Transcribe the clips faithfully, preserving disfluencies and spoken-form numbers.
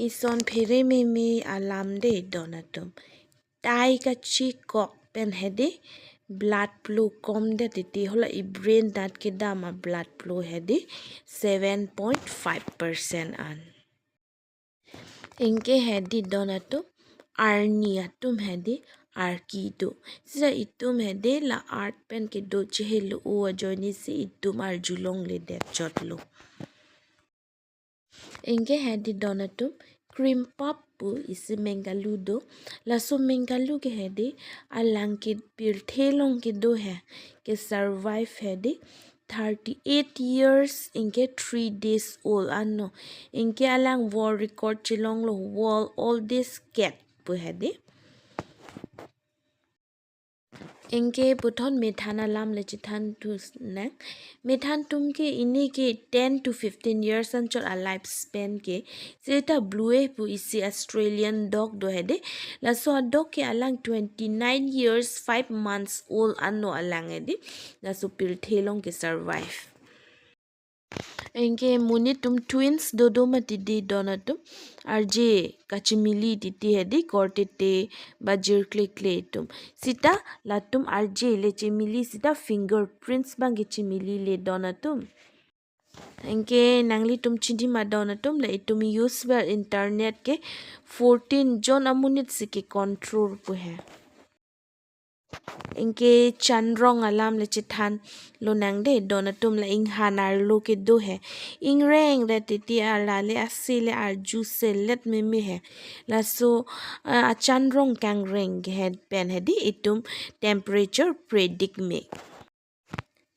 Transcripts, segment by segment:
Ison phere meme alam de don atum. Tai kachikok pen hedi blood flow komdet titi, hala i brain nat kedam a blood flow hedi seven point five percent an. Anke hedi don atum, arni atum hedi arki do. Sisa itum hedi la earth pen kedo chehelo ajoine si itum arjulongledet chotlo. Anke hedi don atum, cream puff pu isi mengalu do. Laso mengalu ke hedi alang ke pirthe along kedo he, ke survive hedi thirty-eight years anke three days old anlo. Anke alang world record chelonglo, world oldest cat pu hedi. Anke puthot methang alam le chethan thu nang. Methang atum ke ini ke ten to fifteen years anchot a life span ke. Seta blue whale pu isi Australian dog do hedi. Laso a dog ke alang twenty-nine years five months old anlo alang hedi. Laso pirthe along ke survive. Anke monit atum twins dodo mati di don atum, arje kachimili titi hedi, kortete ba jirklekle atum. Sita latum arje le chimili sita fingerprints abang ke chimilile don atum. Anke nanglitum chini ma don atum, la itum use ver internet ke fourteen jon amonit si ke control pu he. Anke chanrong alam le chethanlo nang de don atum, la inghan arlo kedo he. Ingrengdet titi, arla le ase le arjuselet meme he. Laso, ah, achanrong kangreng ke he pen hedi itum temperature predict me.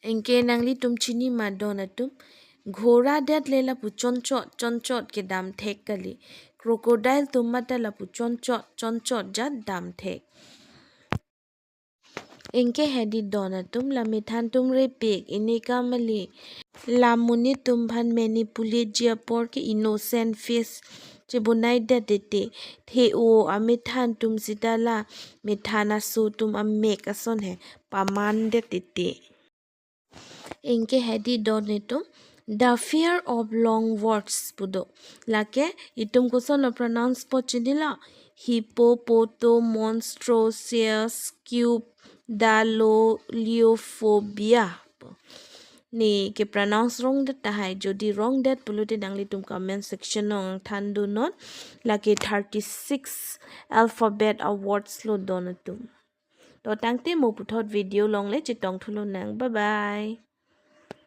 Anke nanglitum chini ma don atum, ghora det le lapu chonchot chonchot kedam thek kali. Crocodile atum mate lapu chonchot chonchot jat dam thek. Anke hedi don atum, la methang atum repik, ini kamali. La monit atum aphan manipulate ji apor ke innocent fish chebonaidet titi. The-o amethang atum sita la methang aso atum amek ason he pamandet titi. Anke hedi don atum, the fear of long words pu do. Lake itum kosonlo pronounce po chinilo, hippopotamonstrosesquipedaliophobia pu. Ne ke pronounce wrong det tahai, jodi wrong det pulote nanglitum comment section along than dun non. Lake thirty-six alphabet a words lo don atum. To tangte mo puthot video along le chetong thulo nang. Bye bye.